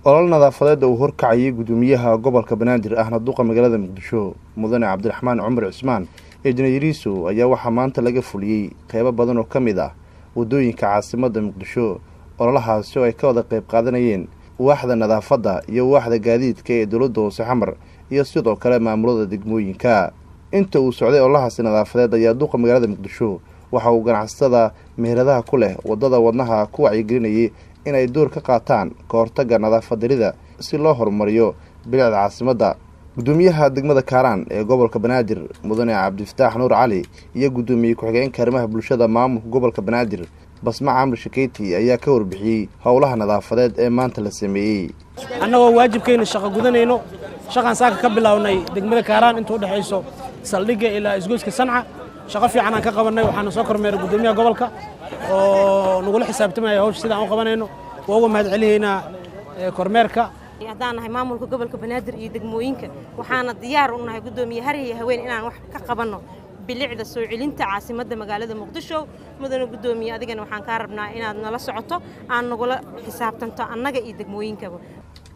Olol nadaafadeed uu horkacayay gudoomiyaha gobolka Banaadir ahna duqa magaalada Muqdisho mudane Cabdiraxmaan Cumar Cismaan Injineer Yariisow ayaa waxaa maanta laga fuliyey qeybo badan oo ka mid ah wadooyinka caasimadda Muqdisho. Ololahaasi oo ay ka wada qeyb qaadanayeen waaxda nadaafadda iyo waaxda gaadiidka ee dowladda hoose Xamar iyo sidoo kale maamulada degmooyinka. Inta uu socday ololahaasi nadaafadeed ayaa duqa magaalada Muqdisho waxa uu ganacsatada meheradaha ku leh wadada wadnaha ku wacyigelinayay inay door ka qaataan ka hortagga nadaafad darida si loo horumariyo bilicda caasimadda. Gudoomiyaha degmada Kaaraan ee gobolka Banaadir mudane Cabdifataax Nuur Cali iyo gudoomiye ku-xigeenka arrimaha bulshada maamulka gobolka Banaadir Basma Camri Shakeyti ayaa ka warbixiyey howlaha nadaafadeed ee maanta la sameeyey. Annagoo waajibkayna shaqo gudanayno, shaqaan saaka ka bilownay degmada Kaaraan inta u dhexayso saldhigga ilaa isgoyska Sanca. Shaqo fiican aan ka qabannay, waxaana soo kormeeray gudoomiyaha gobolka oo nagula xisaabtamaya hawsha sidaan u qabanayno. Waa uga mahad celihaynaa kormeerka. Haddaan nahay maamulka gobolka Banaadir iyo degmooyinka, waxaana diyaar u nahay, gudoomiye, har iyo haween inaan wax ka qabanno bilicda soo celinta caasimadda magaalada Muqdisho. Mudane gudoomiye, adigana waxaan kaa rabnaa inaad nala socoto, aan nagula xisaabtanto annaga iyo degmooyinkaba.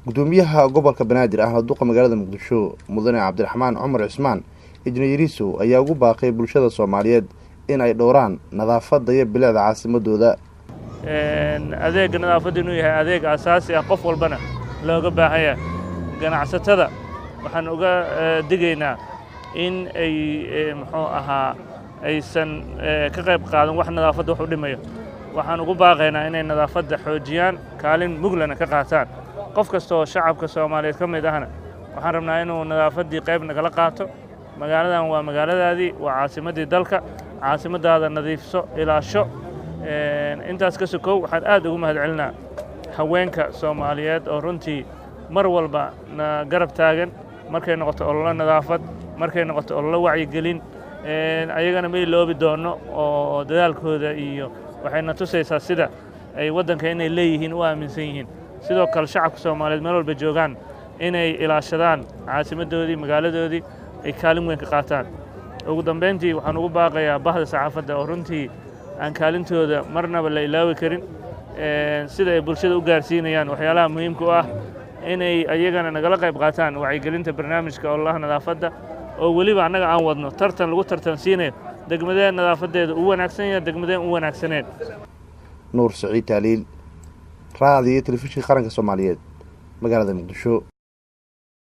Gudoomiyaha gobolka Banaadir ahna duqa magaalada Muqdisho mudane Cabdiraxmaan Cumar Cismaan Injineer Yariisow ayaa ugu baaqay bulshada Soomaaliyeed in ay dhowraan nadaafadda iyo bilicda caasimadooda. Adeegga nadaafadda inuu yahay adeeg asaasi ah, qof walbana looga baahan yahay. Ganacsatada waxaan uga digaynaa in ay muxuu ahaa aysan ka qayb qaadan wax nadaafadda wax u dhimayo. Waxaan ugu baaqaynaa inay nadaafadda xoojiyaan, kaalin muglana ka qaataan. Qof kasta oo shacabka Soomaaliyeed ka mid ahna waxaan rabnaa inuu nadaafaddii qayb nagala qaato. Magaaladan waa magaaladaadii, waa caasimaddii dalka, caasimaddaada nadiifso, ilaasho. Intaas ka sokow, waxaan aad ugu mahad celinaa haweenka Soomaaliyeed oo runtii mar walba na garab taagan, markay noqoto ololo nadaafad, markay noqoto ololo wacyigelin. Ayagana ma iloobi doonno oo dadaalkooda iyo waxayna tusaysaa sida ay waddanka inay leeyihiin u aaminsan yihiin. Sidoo kale shacabka Soomaaliyeed meel walba joogaan inay ilaashadaan caasimaddoodii, magaaladoodii, ay kaalin weyn ka qaataan. Ugu dambayntii, waxaan ugu baaqayaa bahda saxaafadda oo runtii aan kaalintooda marnaba la ilaawi karin, sida ay bulshada u gaarsiinayaan waxyaalaha muhiimka u ah, inay ayagana nagala qayb qaataan wacyigelinta barnaamijka ololaha nadaafadda, oo weliba annaga aan wadno tartan lagu tartansiinayo degmadeen nadaafadeeda u wanaagsan yahay, degmadeen u wanaagsaneen. Nuur Saciid Taaliil, raadiyo telefishinka qaranka Soomaaliyeed, magaalada Muqdisho.